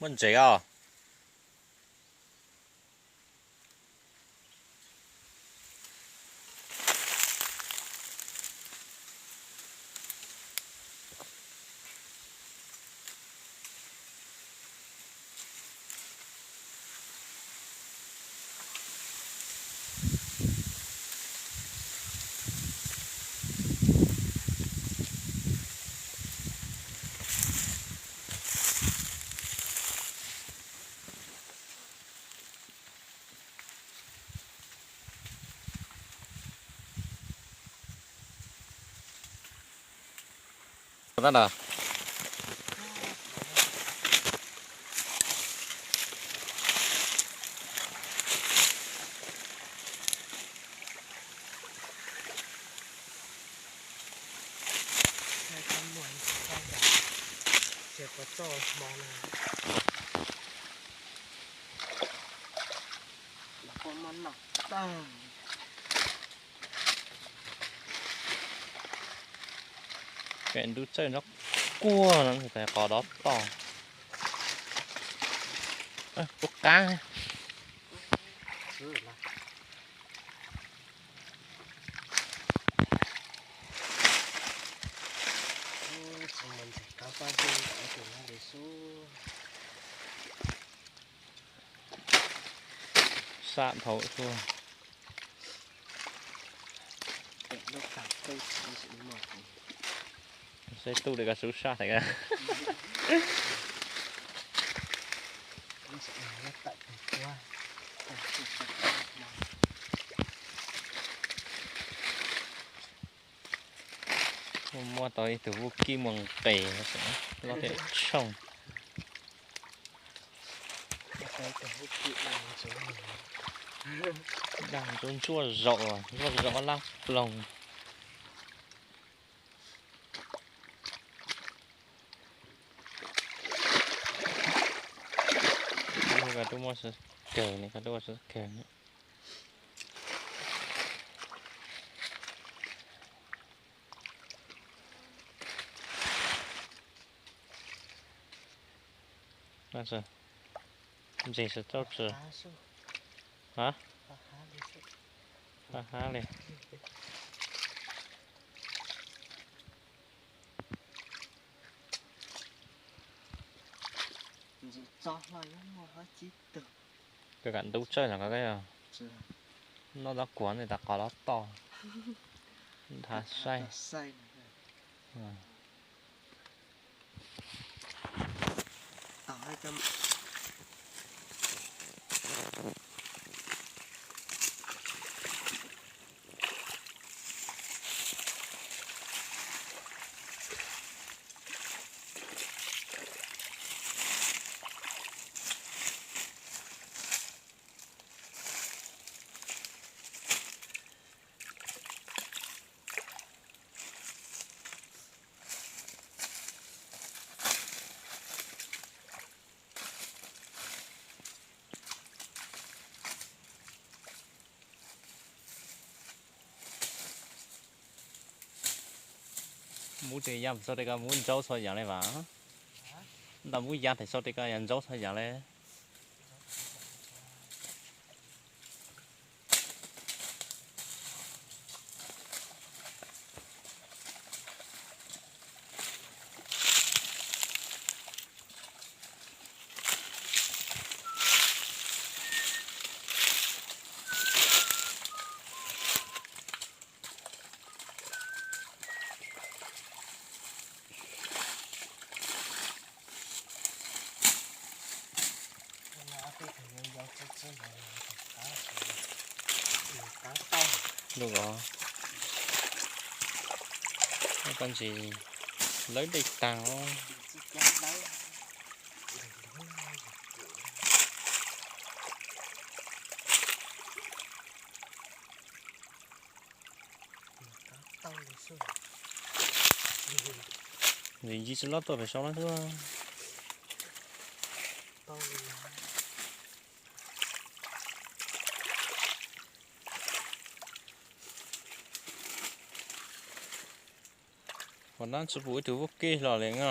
Muaj ntsev os. Pem ntub txawj nyob kuag no tas qos dob toj. Kuv qab. Sab dhau xwb. Saib tub li koj sub sab thiab. Muaj, muaj tau ib tug vuj kib muaj nqes, loj tiam tshooj. Dag ntsuab ntsuab zaum, ntsuab zaum laj ploog. Koj tub muaj kawg ne, koj tub muaj kawg ne. Ntses sawv tau tsi? Ha? Ha ha li. Koj kam ntub tsawj no ko, noj dob kuag ntawm tas qos dob toj. Nthav saib. Mub tseem yam sau tej ko mub ntsaub txhua yam li vas. Ntawm mub yam tej sau tej ko yam ntsaub txhua yam li. Lub ko, koj ntsis lawv dej tag os. Ntxim ntxim tsis lob tuaj pem saud no xwb. Qhov no tsis pum ib tug vuj kib hlo li na.